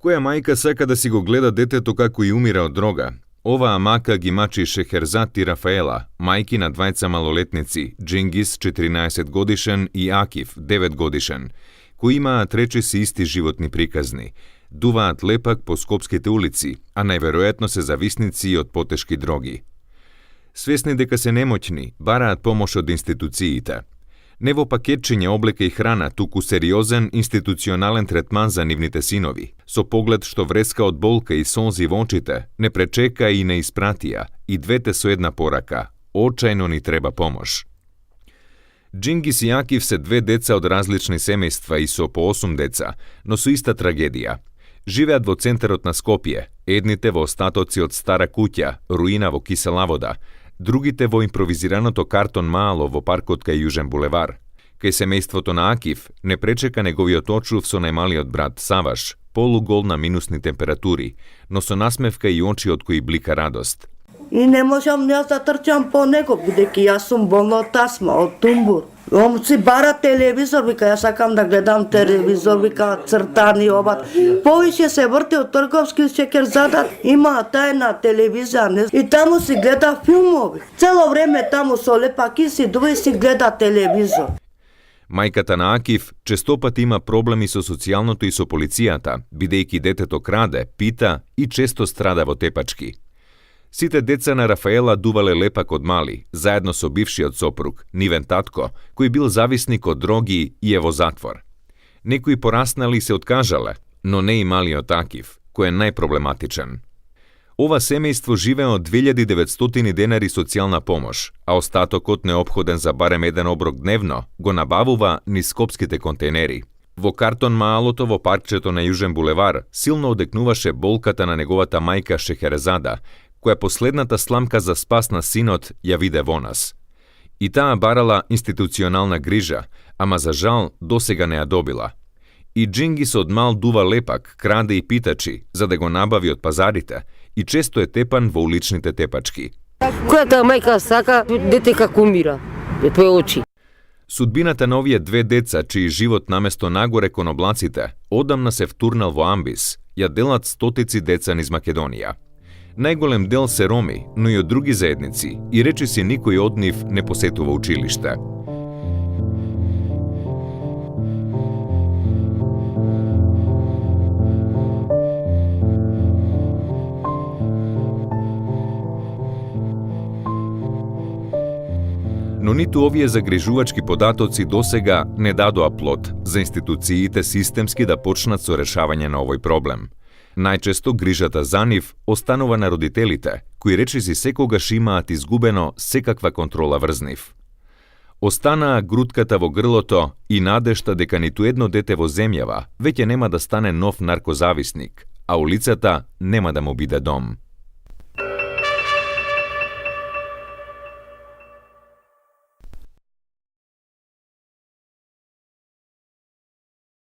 Која мајка сака да си го гледа детето како и умира од дрога? Оваа мака ги мачи Шехерзад и Рафаела, мајки на двајца малолетници, Джингис 14 годишен и Акиф 9 годишен, кои имаат речиси исти животни приказни. Дуваат лепак по скопските улици, а најверојатно се зависници и од потешки дроги. Свесни дека се немоќни, бараат помош од институциите. Не во пакетчиња облека и храна, туку сериозен институционален третман за нивните синови, со поглед што вреска од болка и солзи во очите, не пречека и не испратија, и двете со една порака: очајно ни треба помош. Джингис и Акиф се две деца од различни семејства и со по 8 деца, но со иста трагедија. Живеат во центарот на Скопје, едните во остатоци од стара куќа, руина во кисела вода, другите во импровизираното картон маало во паркот кај Јужен булевар. Кај семејството на Акиф не пречека неговиот очув со најмалиот брат Саваш, полугол на минусни температури, но со насмевка и очи од кои блика радост. И не можам јас да трчам по него, бидејќи јас сум болна од астма, од тумбур. Он си бара телевизор, вика, јас сакам да гледам телевизор, вика, цртани, обат. Повише се врти од Трговски Шекерзадат, има тајна телевизија, и таму си гледа филмови. Цело време таму со лепаки си дуи си гледа телевизор. Мајката на Акиф честопат има проблеми со социјалното и со полицијата, бидејќи детето краде, пита и често страда во тепачки. Сите деца на Рафаела дувале лепак од мали, заедно со бившиот сопруг, нивен татко, кој бил зависник од дроги и е во затвор. Некои пораснали се откажале, но не и малиот Акиф, кој е најпроблематичен. Ова семејство живее од 2900 денари социјална помош, а остатокот неопходен за барем еден оброк дневно го набавува низ скопските контейнери. Во картон маалото во паркчето на Јужен булевар силно одекнуваше болката на неговата мајка Шехерезада, која последната сламка за спас на синот ја виде во нас. И таа барала институционална грижа, ама за жал досега не ја добила. И Джингис од мал дува лепак, краде и питачи, за да го набави од пазарите, и често е тепан во уличните тепачки. Којата мајка сака дете како умира, во твои очи. Судбината на овие две деца, чиј живот наместо нагоре кон облаците, одамна се втурнал во амбис, ја делат стотици деца низ Македонија. Најголем дел се роми, но и од други заедници, и речиси никој од нив не посетува училиште. Но ниту овие загрижувачки податоци досега не дадоа плод за институциите системски да почнат со решавање на овој проблем. Најчесто грижата за нив останува на родителите, кои речиси секогаш имаат изгубено секаква контрола врз нив. Останаа грутката во грлото и надежта дека ниту едно дете во земјава веќе нема да стане нов наркозависник, а улицата нема да му биде дом.